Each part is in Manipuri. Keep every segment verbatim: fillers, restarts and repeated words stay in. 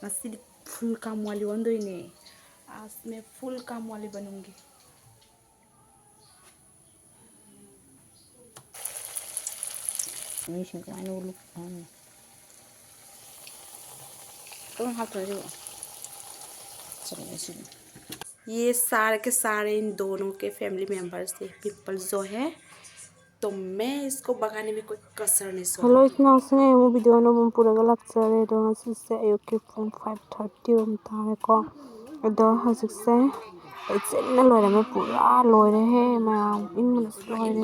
ꯉꯁꯤꯗꯤ ꯐꯨꯜ ꯀꯥꯝ ꯋꯥꯂꯤ ꯑꯣꯟꯗꯣꯏꯅꯦ꯫ ꯑꯁ ꯃꯦ ꯐꯨꯜ ꯀꯥꯝ ꯋꯥꯂꯤ ꯕꯅꯨꯡꯒꯤ꯫ ꯃꯤꯁꯤꯡ ꯀꯃꯥꯏꯅ ꯎꯠꯂꯨ ꯈꯪꯉꯦ꯫ ꯀꯔꯝ ꯍꯥꯞꯇꯣꯏꯅꯣ? ꯆꯠꯂꯦ ꯁꯤꯗꯤ꯫ ये सारे के सारे इन दोनों के फैमिली मेंबर्स थे। पिंपल्स जो है, तो मैं इसको भगाने में कोई कसर नहीं छोड़ूंगी। ꯍꯜꯂꯣ ꯏꯆꯤꯟ ꯏꯅꯥꯎꯁꯤꯡ, ꯑꯩ ꯑꯃꯨꯛ ꯚꯤꯗꯤꯑꯣ ꯑꯅꯧꯕ ꯑꯃ ꯄꯨꯔꯒ ꯂꯥꯛꯆꯔꯦ꯫ ꯑꯗꯣ ꯉꯁꯤꯁꯦ ꯑꯌꯨꯛꯀꯤ ꯄꯨꯡ ꯐꯥꯏꯚ ꯊꯥꯔꯇꯤ ꯑꯣꯏꯔꯝ ꯇꯥꯔꯦꯀꯣ꯫ ꯑꯗꯣ ꯍꯧꯖꯤꯛꯁꯦ ꯂꯩꯆꯤꯟꯅ ꯂꯣꯏꯔꯝꯃꯦ, ꯄꯨꯔꯥ ꯂꯣꯏꯔꯦꯍꯦ ꯃꯌꯥꯝ, ꯏꯪꯕꯅꯁꯨ ꯂꯣꯏꯔꯦ꯫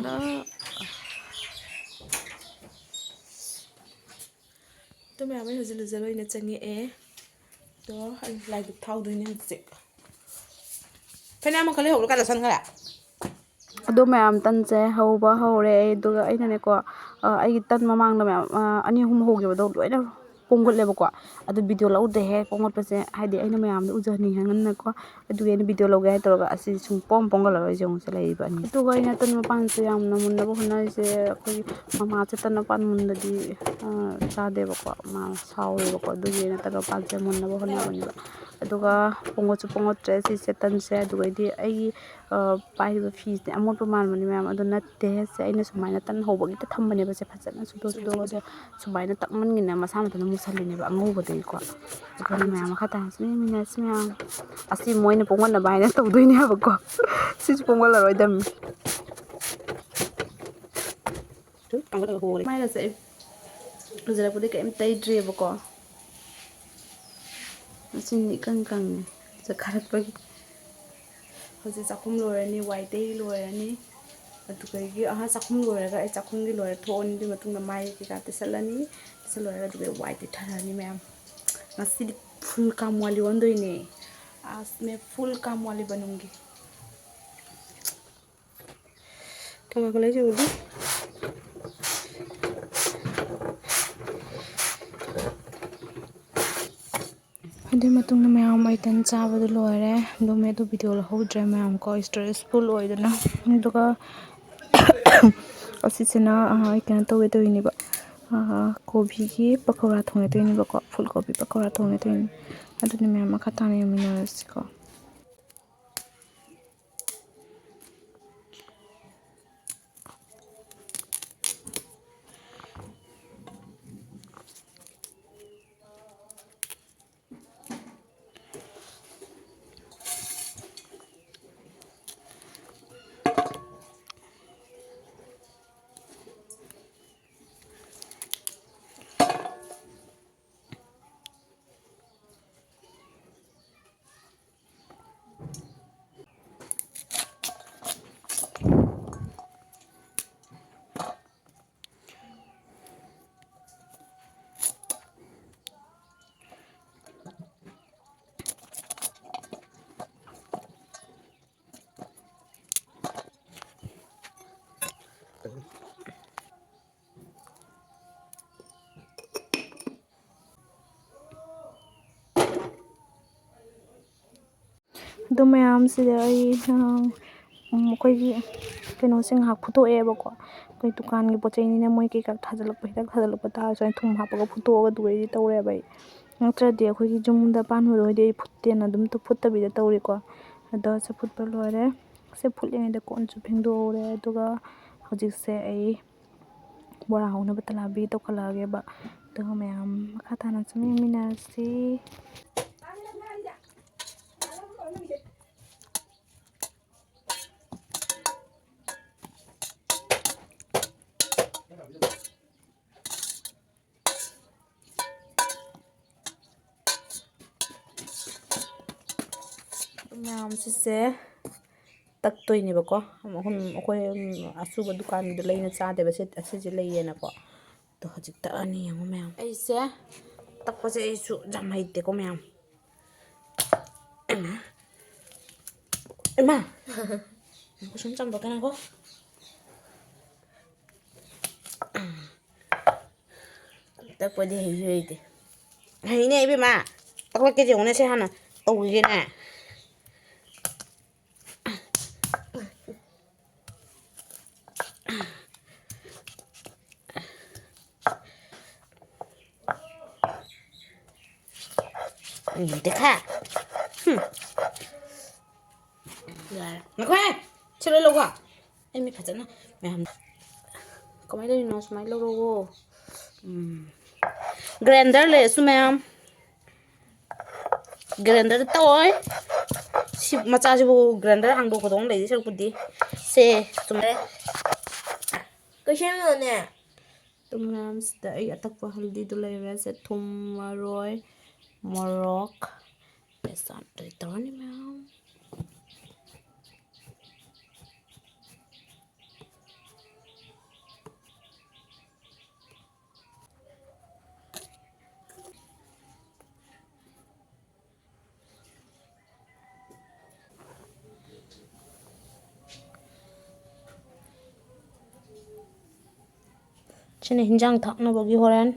ꯑꯗꯣ ꯃꯌꯥꯝ, ꯑꯩ ꯍꯧꯖꯤꯛ ꯂꯨꯖ ꯂꯣꯏꯅ ꯆꯪꯉꯛꯑꯦ꯫ ꯑꯗꯣ ꯑꯩ ꯂꯥꯏ ꯙꯨꯞ ꯊꯥꯎꯗꯣꯏꯅꯦ ꯍꯧꯖꯤꯛ꯫ ꯐꯅꯌꯥꯝ ꯑꯃꯈꯛ ꯂꯩꯍꯧꯕꯗꯣ ꯀꯥꯏ ꯆꯠꯁꯟꯈ꯭ꯔꯦ? ꯑꯗꯣ ꯃꯌꯥꯝ, ꯇꯟꯁꯦ ꯍꯧꯕ ꯍꯧꯔꯦ ꯑꯩ꯫ ꯑꯗꯨꯒ ꯑꯩꯅꯅꯦꯀꯣ, ꯑ, ꯑꯩꯒꯤ ꯇꯟ ꯃꯃꯥꯡꯗ ꯃꯌꯥꯝ, ꯑ, ꯑꯅꯤ ꯑꯍꯨꯝ ꯍꯧꯈꯤꯕꯗꯣ ꯂꯣꯏꯅ ꯄꯣꯝꯈꯠꯂꯦꯕꯀꯣ꯫ ꯑꯗꯨ ꯚꯤꯗꯤꯑꯣ ꯂꯧꯗꯦꯍꯦ ꯄꯣꯝꯈꯠꯄꯁꯦ, ꯍꯥꯏꯗꯤ ꯑꯩꯅ ꯃꯌꯥꯝꯗ ꯎꯖꯍꯟꯅꯤꯡꯉꯦꯅꯀꯣ꯫ ꯑꯗꯨꯒꯤ ꯑꯩꯅ ꯚꯤꯗꯤꯑꯣ ꯂꯧꯒꯦ ꯍꯥꯏ ꯇꯧꯔꯒ ꯑꯁꯤ ꯁꯨꯡ ꯄꯣꯝ ꯄꯣꯝꯈꯠꯂꯔꯣꯏꯁꯦ ꯌꯦꯡꯉꯨꯁꯦ ꯂꯩꯔꯤꯕ ꯑꯅꯤ꯫ ꯑꯗꯨꯒ ꯑꯩꯅ ꯇꯟ ꯃꯄꯥꯟꯁꯦ ꯌꯥꯝꯅ ꯃꯨꯟꯅꯕ ꯍꯣꯠꯅꯔꯤꯁꯦ ꯑꯩꯈꯣꯏꯒꯤ ꯃꯃꯥꯁꯦ ꯇꯟ ꯃꯄꯥꯟ ꯃꯨꯟꯗꯗꯤ, ꯑ, ꯆꯥꯗꯦꯕꯀꯣ, ꯃꯥ ꯁꯥꯎꯋꯦꯕꯀꯣ꯫ ꯑꯗꯨꯒꯤ ꯑꯩꯅ ꯇꯟ ꯃꯄꯥꯟꯁꯦ ꯃꯨꯟꯅꯕ ꯍꯣꯠꯅꯕꯅꯦꯕ꯫ ꯑꯗꯨꯒ ꯄꯣꯝꯈꯠꯁꯨ ꯄꯣꯝꯈꯠꯇ꯭ꯔꯦ ꯁꯤꯁꯦ ꯇꯟꯁꯦ꯫ ꯑꯗꯨꯒꯩꯗꯤ ꯑꯩꯒꯤ, ꯑ, ꯄꯥꯏꯔꯤꯕ ꯐꯤꯁꯤꯗꯤ ꯑꯃꯣꯠꯄ ꯃꯥꯟꯕꯅꯤ ꯃꯌꯥꯝ, ꯑꯗꯨ ꯅꯠꯇꯦ꯫ ꯁꯦ ꯑꯩꯅ ꯁꯨꯃꯥꯏꯅ ꯇꯟ ꯍꯧꯕꯒꯤꯗ ꯊꯝꯕꯅꯦꯕ꯫ ꯁꯦ ꯐꯖꯅ ꯁꯨꯗꯣꯛ ꯁꯨꯗꯣꯛꯑꯒ ꯁꯦ ꯁꯨꯃꯥꯏꯅ ꯇꯛꯃꯟꯒꯤꯅ ꯃꯁꯥ ꯃꯊꯟꯇ ꯃꯨꯁꯜꯂꯤꯅꯦꯕ ꯑꯉꯧꯕꯗꯒꯤꯀꯣ꯫ ꯑꯗꯨꯅ ꯃꯌꯥꯝ ꯃꯈꯥ ꯇꯥꯅꯁꯨ ꯌꯦꯡꯃꯤꯟꯅꯔꯁꯤ ꯃꯌꯥꯝ꯫ ꯑꯁꯤ ꯃꯣꯏꯅ ꯄꯣꯝꯍꯟꯅꯕ ꯍꯥꯏꯅ ꯇꯧꯗꯣꯏꯅꯦꯕꯀꯣ꯫ ꯁꯤꯁꯨ ꯄꯣꯝꯍꯜꯂꯔꯣꯏꯗꯕꯅꯤ꯫ ꯃꯥꯏꯒꯁꯦ ꯑꯩ ꯂꯨꯖꯔꯛꯄꯗꯩ ꯀꯩꯝ ꯇꯩꯗ꯭ꯔꯤꯑꯕꯀꯣ꯫ ꯃꯆꯤꯟ ꯏꯀꯪ ꯀꯪꯉꯦ ꯆꯠꯈꯥꯏꯔꯛꯄꯒꯤ꯫ ꯍꯧꯖꯤꯛ ꯆꯥꯛꯈꯨꯝ ꯂꯣꯏꯔꯅꯤ, ꯋꯥꯏ ꯇꯩ ꯂꯣꯏꯔꯅꯤ꯫ ꯑꯗꯨꯗꯒꯤ, ꯑꯍꯥ, ꯆꯥꯛꯈꯨꯝ ꯂꯣꯏꯔꯒ ꯑꯩ ꯆꯥꯛꯈꯨꯝꯒꯤ ꯂꯣꯏꯔ ꯊꯣꯛꯑꯅꯤ꯫ ꯑꯗꯨꯒꯤ ꯃꯇꯨꯡꯗ ꯃꯥꯏ ꯀꯩꯀꯥ ꯇꯩꯁꯜꯂꯅꯤ꯫ ꯇꯩꯁꯜ ꯂꯣꯏꯔꯒ ꯑꯗꯨꯒ ꯋꯥꯏ ꯇꯩꯊꯔꯅꯤ ꯃꯌꯥꯝ꯫ ꯉꯁꯤꯗꯤ ꯐꯨꯜ ꯀꯥꯝ ꯋꯥꯂꯤ ꯑꯣꯟꯗꯣꯏꯅꯦ꯫ ꯑꯁ ꯃꯦ ꯐꯨꯜ ꯀꯥꯝ ꯋꯥꯂꯤ ꯕꯅꯨꯡꯒꯤ꯫ ꯀꯃꯥꯏ ꯀꯃꯥꯏ ꯇꯧꯕꯅꯣ? ꯑꯗꯨꯒꯤ ꯃꯇꯨꯡꯗ ꯃꯌꯥꯝ ꯑꯩ ꯇꯟ ꯆꯥꯕꯗꯣ ꯂꯣꯏꯔꯦ꯫ ꯑꯗꯨꯝ ꯑꯩ ꯑꯗꯨ ꯚꯤꯗꯤꯑꯣ ꯂꯧꯍꯧꯗ꯭ꯔꯦ ꯃꯌꯥꯝ ꯀꯣ, ꯏꯁꯇ꯭ꯔꯦꯁꯐꯨꯜ ꯑꯣꯏꯗꯅ꯫ ꯑꯗꯨꯒ ꯑꯁꯤꯁꯤꯅ, ꯑ, ꯑꯩ ꯀꯩꯅꯣ ꯇꯧꯒꯦ ꯇꯧꯔꯤꯅꯦꯕ꯫ ꯑꯥ, ꯀꯣꯕꯤꯒꯤ ꯄꯀꯧꯔꯥ ꯊꯣꯡꯉꯦ ꯇꯧꯔꯤꯅꯦꯕꯀꯣ, ꯐꯨꯜ ꯀꯣꯕꯤ ꯄꯀꯧꯔꯥ ꯊꯣꯡꯉꯦ ꯇꯧꯔꯤꯅꯦ꯫ ꯑꯗꯨꯅ ꯃꯌꯥꯝ ꯃꯈꯥ ꯇꯥꯅ ꯌꯦꯡꯃꯤꯟꯅꯔꯁꯤꯀꯣ꯫ ꯑꯗꯨ ꯃꯌꯥꯝꯁꯤꯗ ꯑꯩ, ꯑ, ꯎꯝ, ꯑꯩꯈꯣꯏꯒꯤ ꯀꯩꯅꯣꯁꯦ ꯉꯥꯏꯍꯥꯛ ꯐꯨꯠꯇꯣꯛꯑꯦꯕꯀꯣ꯫ ꯑꯩꯈꯣꯏ ꯗꯨꯀꯥꯟꯒꯤ ꯄꯣꯠ ꯆꯩꯅꯤꯅ ꯃꯣꯏ ꯀꯩꯀꯥ ꯊꯥꯖꯤꯜꯂꯛꯄ, ꯍꯤꯗꯥꯛ ꯊꯥꯖꯤꯜꯂꯛꯄ ꯇꯥꯔꯁꯨ ꯑꯩꯅ ꯊꯨꯝ ꯍꯥꯞꯄꯒ ꯐꯨꯠꯇꯣꯛꯑꯒ ꯑꯗꯨꯒꯩꯗꯤ ꯇꯧꯔꯦꯕ ꯑꯩ꯫ ꯅꯠꯇ꯭ꯔꯗꯤ ꯑꯩꯈꯣꯏꯒꯤ ꯌꯨꯝꯗ ꯄꯥꯟ ꯍꯨꯜꯂ ꯍꯣꯏꯗꯤ ꯑꯩ ꯐꯨꯠꯇꯦꯅ ꯑꯗꯨꯝ ꯐꯨꯠꯇꯕꯤꯗ ꯇꯧꯔꯦꯀꯣ꯫ ꯑꯗꯣ ꯁꯤ ꯐꯨꯠꯄ ꯂꯣꯏꯔꯦ꯫ ꯁꯤ ꯐꯨꯠꯂꯤꯉꯩꯗ ꯀꯣꯟꯁꯨ ꯐꯦꯡꯗꯣꯛꯍꯧꯔꯦ꯫ ꯑꯗꯨꯒ ꯍꯧꯖꯤꯛꯁꯦ ꯑꯩ ꯕꯣꯔꯥ ꯍꯧꯅꯕ ꯇꯂꯥꯕꯤ ꯇꯧꯈꯠꯂꯛꯑꯒꯦꯕ꯫ ꯑꯗꯨꯒ ꯃꯌꯥꯝ ꯃꯈꯥ ꯇꯥꯅ ꯁꯨꯝ ꯌꯦꯡꯃꯤꯟꯅꯔꯁꯤ꯫ ꯃꯌꯥꯝꯁꯤꯁꯦ ꯇꯛꯇꯣꯏꯅꯦꯕꯀꯣ꯫ ꯑꯩꯈꯣꯏ ꯑꯁꯨꯕ ꯗꯨꯀꯥꯟꯒꯤꯗꯣ ꯂꯩꯅ ꯆꯥꯗꯦꯕ, ꯁꯤ ꯑꯁꯤꯁꯦ ꯂꯩꯌꯦꯅꯀꯣ꯫ ꯑꯗꯣ ꯍꯧꯖꯤꯛ ꯇꯛꯑꯅꯤ ꯌꯦꯡꯉꯣ ꯃꯌꯥꯝ꯫ ꯑꯩꯁꯦ ꯇꯛꯄꯁꯦ ꯑꯩꯁꯨ ꯌꯥꯝ ꯍꯩꯇꯦꯀꯣ ꯃꯌꯥꯝ꯫ ꯏꯃꯥ, ꯏꯃꯥ, ꯀꯩꯁꯨꯝ ꯆꯥꯝꯊꯣꯛꯀꯦ ꯉꯥꯏꯈꯣ꯫ ꯇꯛꯄꯗꯤ ꯍꯩꯁꯨ ꯍꯩꯇꯦ꯫ ꯍꯩꯅꯦ ꯏꯕꯦꯝꯃ, ꯇꯛꯂꯛꯀꯦ ꯌꯦꯡꯉꯨꯅꯦ, ꯁꯦ ꯍꯥꯟꯅ ꯇꯧꯈꯤꯒꯦꯅꯦ꯫ ꯎꯝ, ꯗꯦꯈꯥ꯫ ꯍꯨꯝ꯫ ꯌꯥꯔꯦ꯫ ꯉꯥꯏꯈꯣꯍꯦ꯫ ꯁꯤ ꯂꯣꯏ ꯂꯧꯀꯣ꯫ ꯑꯩ ꯃꯤ ꯐꯖꯅ ꯃꯌꯥꯝ ꯀꯃꯥꯏꯅ ꯇꯧꯔꯤꯅꯣ? ꯁꯨꯃꯥꯏꯅ ꯂꯧꯔꯛꯑꯣ꯫ ꯎꯝ꯫ Grinder ꯂꯩꯔꯁꯨ ꯃꯌꯥꯝ꯫ Grinder ꯇꯧꯑꯣꯏ꯫ ꯁꯤ ꯃꯆꯥꯁꯤꯕꯨ grinder ꯍꯥꯡꯗꯣꯛ ꯈꯣꯠꯇꯣꯛ ꯂꯩꯗꯣꯏ ꯁꯔꯨꯛꯄꯨꯗꯤ꯫ ꯁꯦ, ꯆꯨꯝꯃꯦ꯫ ꯀꯩꯁꯦꯝꯅꯣꯅꯦ? ꯑꯗꯨ ꯃꯌꯥꯝꯁꯤꯗ ꯑꯩ ꯑꯇꯛꯄ ꯍꯜꯗꯤꯗꯨ ꯂꯩꯔꯦ꯫ ꯁꯦ ꯊꯨꯝ, ꯃꯔꯣꯏ, ꯃꯣꯔꯣꯛ, ꯕꯦꯁꯣꯟ ꯇꯧꯔꯅꯤ ꯃꯌꯥꯝ꯫ ꯁꯤꯅ ꯍꯤꯟꯖꯥꯡ ꯊꯥꯛꯅꯕꯒꯤ ꯍꯣꯔꯦꯟ꯫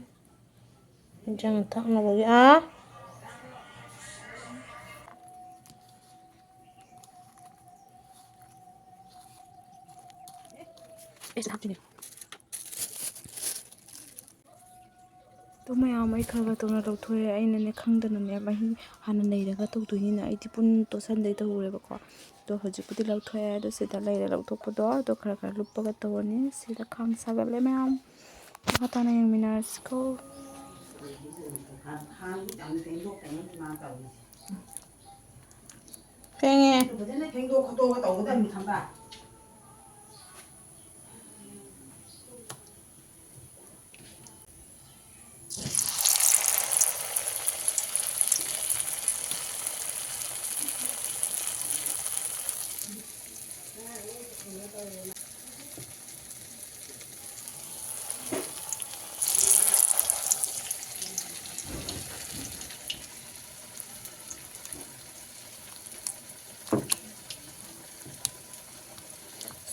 ꯍꯤꯟꯖꯥꯡ ꯊꯥꯛꯅꯕꯒꯤ, ꯑꯥ꯫ ꯑꯩꯁꯨ ꯍꯥꯞꯇꯣꯏꯅꯦ꯫ ꯑꯗꯣ ꯃꯌꯥꯝ, ꯑꯩ ꯈꯔ ꯈꯔ ꯇꯧꯅ ꯂꯧꯊꯣꯛꯑꯦ꯫ ꯑꯩꯅꯅꯦ ꯈꯪꯗꯅꯅꯦ ꯃꯍꯤ ꯍꯥꯟꯅ ꯅꯩꯔꯒ ꯇꯧꯗꯣꯏꯅꯤꯅ ꯑꯩꯗꯤ ꯄꯨꯟ ꯇꯣꯠꯁꯟꯗꯩ ꯇꯧꯔꯦꯕꯀꯣ꯫ ꯑꯗꯣ ꯍꯧꯖꯤꯛꯄꯨꯗꯤ ꯂꯧꯊꯣꯛꯑꯦ꯫ ꯑꯗꯣ ꯁꯤꯗ ꯂꯩꯔꯦ ꯂꯧꯊꯣꯛꯄꯗꯣ꯫ ꯑꯗꯣ ꯈꯔ ꯈꯔ ꯂꯨꯞꯄꯒ ꯇꯧꯔꯅꯤ꯫ ꯁꯤꯗ ꯈꯥꯡ ꯁꯥꯒꯠꯂꯦ ꯃꯌꯥꯝ꯫ ꯃꯈꯥ ꯇꯥꯅ ꯌꯦꯡꯃꯤꯟꯅꯔꯁꯤꯀꯣ꯫ ꯐꯦꯡꯉꯦ꯫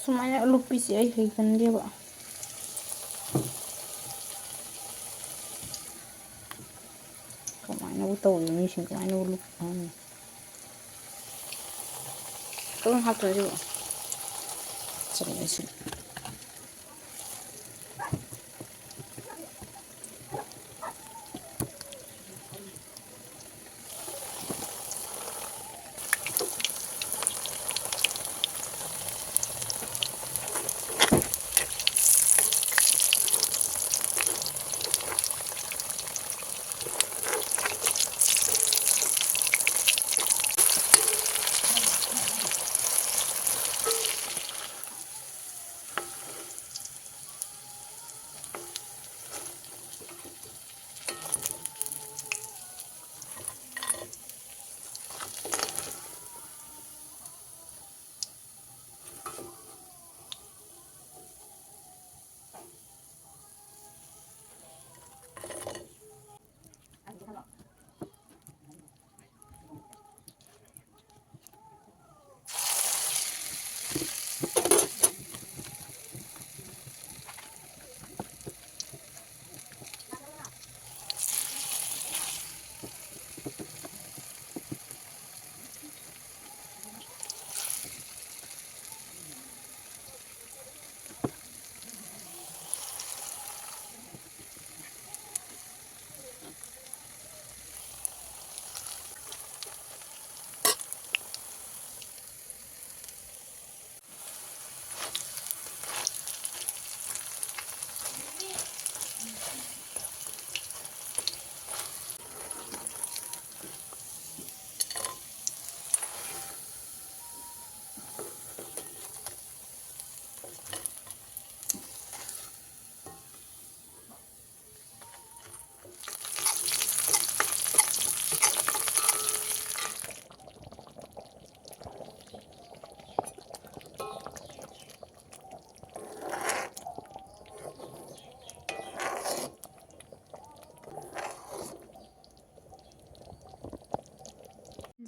ꯁꯨꯃꯥꯏꯅ ꯂꯨꯞꯄꯤꯁꯦ ꯑꯩ ꯍꯩꯒꯟꯗꯦꯕ꯫ ꯀꯃꯥꯏꯅꯕꯨ ꯇꯧꯔꯤ ꯃꯤꯁꯤꯡ, ꯀꯃꯥꯏꯅꯕꯨ ꯂꯨꯞꯄꯤ ꯈꯪꯗꯦ꯫ ꯀꯔꯝ ꯍꯥꯞꯇꯣꯏꯅꯣ ꯁꯤꯕꯣ? ꯆꯠꯂꯦ ꯁꯤ꯫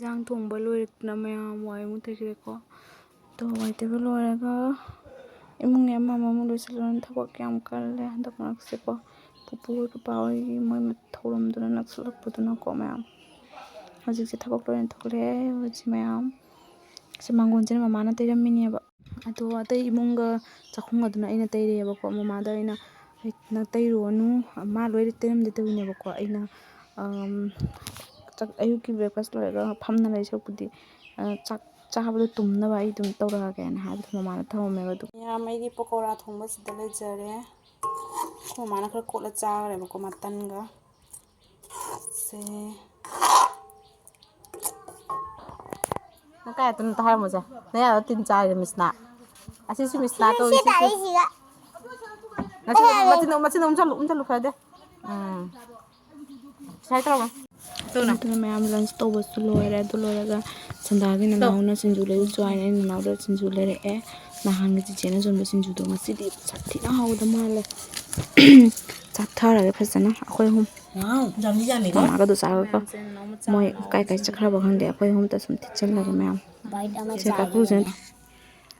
ꯏꯟꯖꯥꯡ ꯊꯣꯡꯕ ꯂꯣꯏꯔꯛꯇꯅ ꯃꯌꯥꯝ ꯋꯥꯏ ꯑꯃꯨꯛ ꯇꯩꯈ꯭ꯔꯦꯀꯣ꯫ ꯑꯗꯣ ꯋꯥꯏ ꯇꯩꯕ ꯂꯣꯏꯔꯒ ꯏꯃꯨꯡꯒꯤ ꯑꯃ ꯑꯃꯃꯨꯛ ꯂꯣꯏꯁꯤꯜꯂꯨꯔꯅꯤ꯫ ꯊꯕꯛ ꯌꯥꯝ ꯀꯜꯂꯦ ꯍꯟꯗꯛ ꯃꯔꯛꯁꯦꯀꯣ꯫ ꯄꯨꯄꯨ ꯍꯣꯏ ꯄꯥꯄꯥ ꯍꯣꯏꯒꯤ ꯃꯣꯏ ꯊꯧꯔꯝꯗꯨꯅ ꯅꯛꯁꯜꯂꯛꯄꯗꯨꯅꯀꯣ ꯃꯌꯥꯝ꯫ ꯍꯧꯖꯤꯛꯁꯦ ꯊꯕꯛ ꯂꯣꯏꯅ ꯊꯣꯛꯂꯛꯑꯦ꯫ ꯍꯧꯖꯤꯛꯁꯦ ꯃꯌꯥꯝ ꯁꯤ ꯃꯥꯡꯒꯣꯟꯁꯤꯅ ꯃꯃꯥꯅ ꯇꯩꯔꯝꯃꯤꯅꯦꯕ꯫ ꯑꯗꯣ ꯑꯇꯩ ꯏꯃꯨꯡꯒ ꯆꯥꯛꯈꯨꯝꯒꯗꯨꯅ ꯑꯩꯅ ꯇꯩꯔꯦꯕꯀꯣ꯫ ꯃꯃꯥꯗ ꯑꯩꯅ, "ꯅꯪ ꯇꯩꯔꯨꯔꯅꯨ, ꯃꯥ ꯂꯣꯏ ꯇꯩꯔꯝꯗꯦ" ꯇꯧꯔꯤꯅꯦꯕꯀꯣ꯫ ꯑꯩꯅ, ꯑꯝ, ꯆꯥꯛ-, ꯑꯌꯨꯛꯀꯤ breakfast ꯂꯣꯏꯔꯒ ꯐꯝꯅ ꯂꯩ ꯁꯔꯨꯛꯄꯨꯗꯤ, ꯑ, ꯆꯥꯛ ꯆꯥꯕꯗꯣ ꯇꯨꯝꯅꯕ ꯑꯩ ꯑꯗꯨꯝ ꯇꯧꯔꯛꯑꯒꯦꯅ ꯍꯥꯏꯕꯗꯣ ꯃꯃꯥꯅ ꯊꯝꯃꯝꯃꯦꯕ꯫ ꯑꯗꯨ ꯃꯌꯥꯝ, ꯑꯩꯒꯤ ꯄꯀꯧꯔꯥ ꯊꯣꯡꯕꯁꯤꯗ ꯂꯩꯖꯔꯦ꯫ ꯑꯩꯈꯣꯏ ꯃꯃꯥꯅ ꯈꯔ ꯀꯣꯠꯂ ꯆꯥꯈ꯭ꯔꯦꯕꯀꯣ ꯃꯇꯟꯒ꯫ ꯁꯦ꯫ ꯅꯪ ꯀꯥꯏ ꯇꯨꯝ ꯑꯝꯇ ꯍꯥꯏꯔꯝꯃꯨꯁꯦ꯫ ꯅꯌꯥꯗ ꯇꯤꯟ ꯆꯥꯔꯦ ꯃꯤꯁꯅꯥ꯫ ꯑꯁꯤꯁꯨ ꯃꯤꯁꯅꯥ ꯀꯧꯏ, ꯁꯤꯁꯨ꯫ ꯇꯥꯔꯤꯁꯤꯒ꯫ ꯉꯁꯤ ꯃꯆꯤꯟ, ꯃꯆꯤꯟ ꯎꯝꯁꯜꯂꯨ, ꯎꯝꯁꯜꯂꯨ ꯈꯔꯗꯤ꯫ ꯎꯝ꯫ ꯁꯥꯏ ꯇꯧꯔꯝꯃꯣ꯫ ꯇꯧꯅ꯫ ꯑꯗꯨꯅ ꯃꯌꯥꯝ lunch ꯇꯧꯕꯁꯨ ꯂꯣꯏꯔꯦ꯫ ꯑꯗꯨ ꯂꯣꯏꯔꯒ ꯁꯟꯗꯥꯒꯤ ꯅꯅꯥꯎꯅ ꯁꯤꯡꯖꯨ ꯂꯩꯔꯨꯆꯣ ꯍꯥꯏꯅ ꯑꯩ ꯅꯅꯥꯎꯗ ꯁꯤꯡꯖꯨ ꯂꯩꯔꯛꯑꯦ꯫ ꯅꯍꯥꯟꯒꯤ ꯆꯤꯆꯦꯅ ꯌꯣꯟꯕ ꯁꯤꯡꯖꯨꯗꯣ ꯉꯁꯤꯗꯤ ꯁꯥꯊꯤꯅ ꯍꯥꯎꯗ ꯃꯥꯜꯂꯦ꯫ ꯆꯥꯊꯔꯒꯦ ꯐꯖꯅ ꯑꯩꯈꯣꯏ ꯑꯍꯨꯝ꯫ ꯋꯥꯎ, ꯌꯥꯝꯗꯤ ꯌꯥꯝꯃꯤꯀꯣ꯫ ꯃꯃꯥꯒꯗꯣ ꯆꯥꯔꯒꯀꯣ꯫ ꯃꯣꯏ ꯀꯥꯏ ꯀꯥꯏ ꯆꯠꯈ꯭ꯔꯕ ꯈꯪꯗꯦ꯫ ꯑꯩꯈꯣꯏ ꯑꯍꯨꯝꯇ ꯁꯨꯝ ꯊꯤꯠꯆꯜꯂꯒꯦ ꯃꯌꯥꯝ꯫ Bite ꯑꯃ ꯁꯦ, ꯆꯥꯒꯦ꯫ ꯀꯥꯀꯨꯁꯦ꯫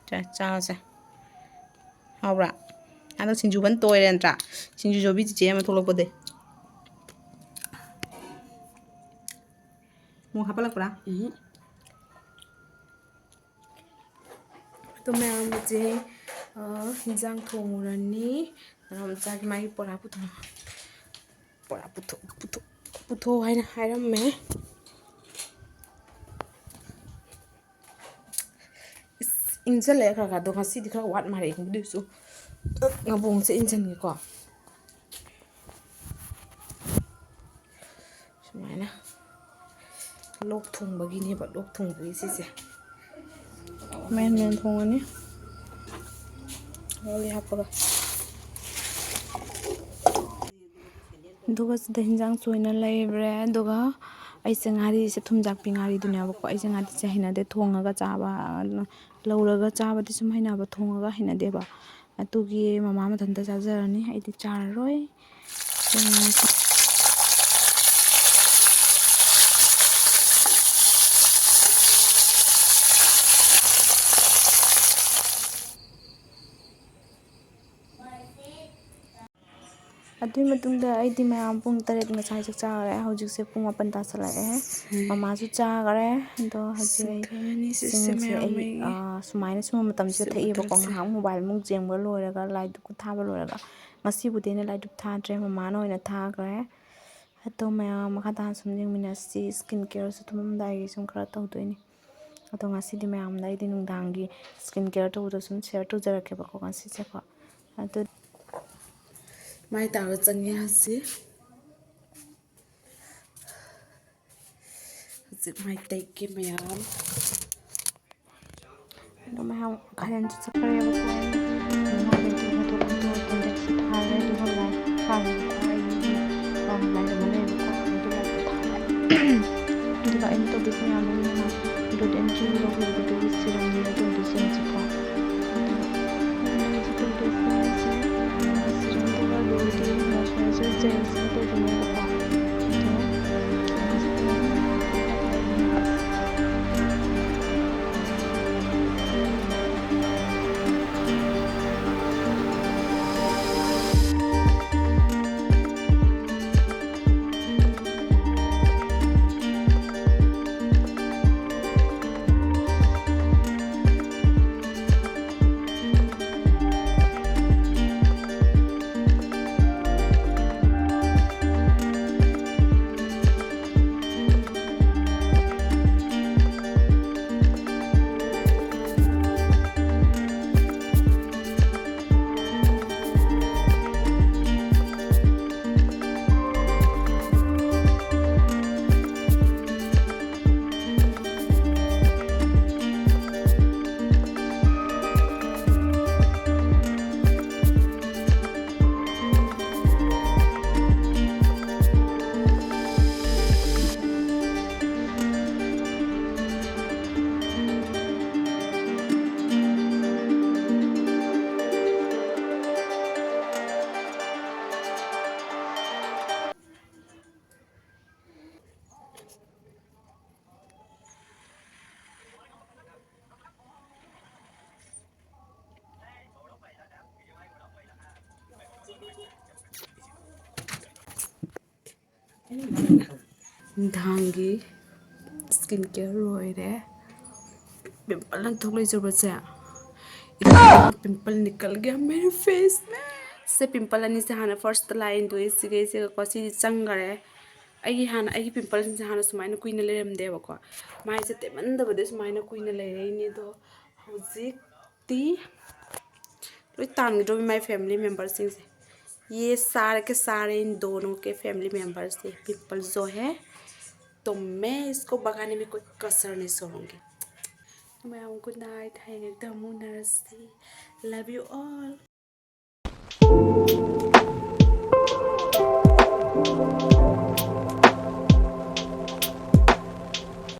ꯆꯥ-, ꯆꯥꯁꯦ꯫ ꯍꯥꯎꯕ꯭ꯔꯥ? ꯍꯟꯗꯛ ꯁꯤꯡꯖꯨ ꯐꯟ ꯇꯣꯏꯔꯦ ꯅꯠꯇ꯭ꯔꯥ? ꯁꯤꯡꯖꯨ ꯆꯣꯕꯤ ꯆꯤꯆꯦ ꯑꯃ ꯊꯣꯛꯂꯛꯄꯗꯩ꯫ ꯃꯣꯔꯣꯛ ꯍꯥꯞꯄꯂꯛꯄ꯭ꯔꯥ? ꯎꯝ꯫ ꯑꯗꯣ ꯃꯌꯥꯝ ꯍꯧꯖꯤꯛ, ꯑ, ꯍꯤꯟꯖꯥꯡ ꯊꯣꯡꯉꯨꯔꯅꯤ꯫ ꯅꯅꯥꯎ ꯃꯆꯥꯒꯤ ꯃꯥꯒꯤ ꯄꯣꯔꯥ ꯄꯨꯊꯣꯛ-, ꯄꯣꯔꯥ ꯄꯨꯊꯣꯛ-, ꯄꯨꯊꯣꯛ-, ꯄꯨꯊꯣꯛ ꯍꯥꯏꯅ ꯍꯥꯏꯔꯝꯃꯦ꯫ ꯏꯁ, ꯏꯪꯁꯜꯂꯛꯑꯦ ꯈꯔ ꯈꯔ꯫ ꯑꯗꯣ ꯉꯁꯤꯗꯤ ꯈꯔ ꯋꯥꯠ ꯃꯥꯜꯂꯦ ꯏꯪꯕꯗꯨꯁꯨ꯫ ꯉꯥꯕꯣꯡꯁꯦ ꯏꯟꯁꯤꯟꯒꯦꯀꯣ꯫ ꯁꯨꯃꯥꯏꯅ꯫ ꯂꯣꯛ ꯊꯨꯡꯕꯒꯤꯅꯦꯕ, ꯂꯣꯛ ꯊꯨꯡꯕꯒꯤ ꯁꯤꯁꯦ꯫ ꯃꯌꯥꯟ ꯃꯌꯥꯟ ꯊꯣꯡꯉꯅꯤ꯫ ꯉꯥꯔꯤ ꯍꯥꯞꯄꯒ꯫ ꯑꯗꯨꯒ ꯁꯤꯗ ꯍꯤꯟꯖꯥꯡ ꯆꯣꯏꯅ ꯂꯩꯔꯦ꯫ ꯑꯗꯨꯒ ꯑꯩꯁꯦ ꯉꯥꯔꯤꯁꯦ ꯊꯨꯝꯖꯥꯛꯄꯤ ꯉꯥꯔꯤꯗꯨꯅꯦꯕꯀꯣ꯫ ꯑꯩꯁꯦ ꯉꯥꯔꯤꯁꯦ ꯍꯩꯅꯗꯦ ꯊꯣꯡꯉꯒ ꯆꯥꯕ꯫ ꯂꯧꯔꯒ ꯆꯥꯕꯗꯤ ꯁꯨꯝ ꯍꯩꯅꯕ, ꯊꯣꯡꯉꯒ ꯍꯩꯅꯗꯦꯕ꯫ ꯑꯗꯨꯒꯤ ꯃꯃꯥ ꯃꯊꯟꯇ ꯆꯥꯖꯔꯅꯤ, ꯑꯩꯗꯤ ꯆꯥꯔꯔꯣꯏ꯫ ꯎꯝ꯫ ꯑꯗꯨꯒꯤ ꯃꯇꯨꯡꯗ ꯑꯩꯗꯤ ꯃꯌꯥꯝ ꯄꯨꯡ ꯇꯔꯦꯠ ꯉꯁꯥꯏ ꯆꯥꯛ ꯆꯥꯈ꯭ꯔꯦ꯫ ꯍꯧꯖꯤꯛꯁꯦ ꯄꯨꯡ ꯃꯥꯄꯟ ꯇꯥꯁꯜꯂꯛꯑꯦ꯫ ꯃꯃꯥꯁꯨ ꯆꯥꯈ꯭ꯔꯦ꯫ ꯑꯗꯣ ꯍꯧꯖꯤꯛ ꯑꯩ ꯁꯤꯡꯁꯦ ꯑꯩ, ꯑ, ꯁꯨꯃꯥꯏꯅ ꯁꯨꯝꯕ ꯃꯇꯝꯁꯤꯗ ꯊꯛꯏꯕꯀꯣ꯫ ꯉꯥꯏꯍꯥꯛ ꯃꯣꯕꯥꯏꯜꯃꯨꯛ ꯌꯦꯡꯕ ꯂꯣꯏꯔꯒ, ꯂꯥꯏ ꯙꯨꯛ ꯊꯥꯕ ꯂꯣꯏꯔꯒ꯫ ꯉꯁꯤꯕꯨꯗꯤ ꯑꯩꯅ ꯂꯥꯏ ꯙꯨꯛ ꯊꯥꯗ꯭ꯔꯦ, ꯃꯃꯥꯅ ꯑꯣꯏꯅ ꯊꯥꯈ꯭ꯔꯦ꯫ ꯑꯗꯣ ꯃꯌꯥꯝ ꯃꯈꯥ ꯇꯥꯅ ꯁꯨꯝ ꯌꯦꯡꯃꯤꯟꯅꯁꯤ꯫ Skin careꯁꯨ ꯇꯨꯝꯃꯝꯗꯥꯏꯒꯤ ꯁꯨꯝ ꯈꯔ ꯇꯧꯗꯣꯏꯅꯤ꯫ ꯑꯗꯣ ꯉꯁꯤꯗꯤ ꯃꯌꯥꯝꯗ ꯑꯩꯗꯤ ꯅꯨꯡꯗꯥꯡꯒꯤ skin care ꯇꯧꯕꯗꯣ ꯁꯨꯝ share ꯇꯧꯖꯔꯛꯀꯦꯕꯀꯣ ꯉꯁꯤꯁꯦꯀꯣ꯫ ꯑꯗꯨ ꯃꯥꯏ ꯇꯥꯕ ꯆꯪꯉꯦ ꯍꯧꯖꯤꯛ꯫ ꯍꯧꯖꯤꯛ ꯃꯥꯏ ꯇꯩꯒꯦ ꯃꯌꯥꯝ꯫ ꯑꯗꯣ ꯃꯌꯥꯝ ꯈꯔꯦꯟꯁꯨ ꯆꯠꯈ꯭ꯔꯦꯕꯀꯣ꯫ ꯑꯩ ꯉꯥꯏꯍꯥꯛ ꯂꯩꯇꯦ ꯍꯥꯊꯨ ꯍꯥꯊꯨ ꯇꯦꯟꯗꯦꯛꯁꯨ ꯊꯥꯔꯦ꯫ ꯑꯗꯨꯒ ꯂꯥꯏ ꯊꯥꯔꯦꯕꯀꯣ꯫ ꯑꯩꯒꯤ ꯂꯥꯏ ꯑꯃ ꯂꯩꯕꯀꯣ꯫ ꯑꯗꯨ ꯂꯥꯏ ꯊꯥꯔꯦ꯫ ꯑꯗꯨꯒ ꯑꯩꯅ ꯇꯧꯗꯣꯏꯁꯦ ꯃꯌꯥꯝ ꯑꯃꯅ Dot and Q ꯂꯧꯈꯤꯕꯗꯨꯒꯤ serumꯅꯦꯕ ꯇꯧꯗꯣꯏꯁꯦ ꯍꯧꯖꯤꯛꯀꯣ꯫ ꯑꯗꯨꯒ ꯑꯩꯅ ꯍꯧꯖꯤꯛ ꯇꯧꯗꯣꯏꯁꯦ ꯁꯤ, ꯑ, serumꯗꯨꯒ ꯂꯣꯏꯔꯗꯤ moisturizer gelꯁꯤꯒ ꯇꯧꯗꯣꯏꯅꯦꯕꯀꯣ꯫ ꯑꯗꯣ ꯍꯧꯖꯤꯛ ꯅꯨꯡꯗꯥꯡꯒꯤ ꯁ꯭ꯀꯤꯟ ꯀꯤꯌꯔ ꯂꯣꯏꯔꯦ꯫ ꯄꯤꯝꯄꯜ ꯑꯃ ꯊꯣꯛ ꯂꯩꯖꯕꯁꯦ, ꯄꯤꯝꯄꯜ ꯅꯤꯀꯜ ꯒꯌꯥ ꯃꯦꯔꯦ ꯐꯦꯁ ꯃꯦ꯫ ꯁꯦ ꯄꯤꯝꯄꯜ ꯑꯅꯤꯁꯦ ꯍꯥꯟꯅ ꯐꯥꯔꯁꯇ ꯂꯥꯛꯑꯦ, ꯏꯟꯗꯣꯏꯁꯤꯒꯩꯁꯤꯒꯀꯣ꯫ ꯁꯤꯗꯤ ꯆꯪꯈꯔꯦ꯫ ꯑꯩꯒꯤ ꯍꯥꯟꯅ ꯑꯩꯒꯤ ꯄꯤꯝꯄꯜꯁꯤꯡꯁꯦ ꯍꯥꯟꯅ ꯁꯨꯃꯥꯏꯅ ꯀꯨꯏꯅ ꯂꯩꯔꯝꯗꯦꯕꯀꯣ꯫ ꯃꯥꯏꯁꯦ ꯇꯩꯃꯟꯗꯕꯗ ꯁꯨꯃꯥꯏꯅ ꯀꯨꯏꯅ ꯂꯩꯔꯛꯏꯅꯦ꯫ ꯑꯗꯣ ꯍꯧꯖꯤꯛꯇꯤ ꯂꯣꯏ ꯇꯥꯟꯈꯤꯗ꯭ꯔꯣ ꯃꯥꯏ ꯐꯦꯃꯤꯂꯤ ꯃꯦꯝꯕꯔꯁꯤꯡꯁꯦ꯫ ये सारे के सारे इन दोनों के फैमिली मेम्बर्स थे, पिंपल जो है। तो मैं इसको भगाने में कोई कसर नहीं छोड़ूंगी। ꯃꯌꯥꯝ ꯒꯨꯗ ꯅꯥꯏꯠ, ꯍꯌꯦꯡ ꯍꯦꯛꯇ ꯑꯃꯨꯛ ꯎꯅꯔꯁꯤ꯫ Love you all.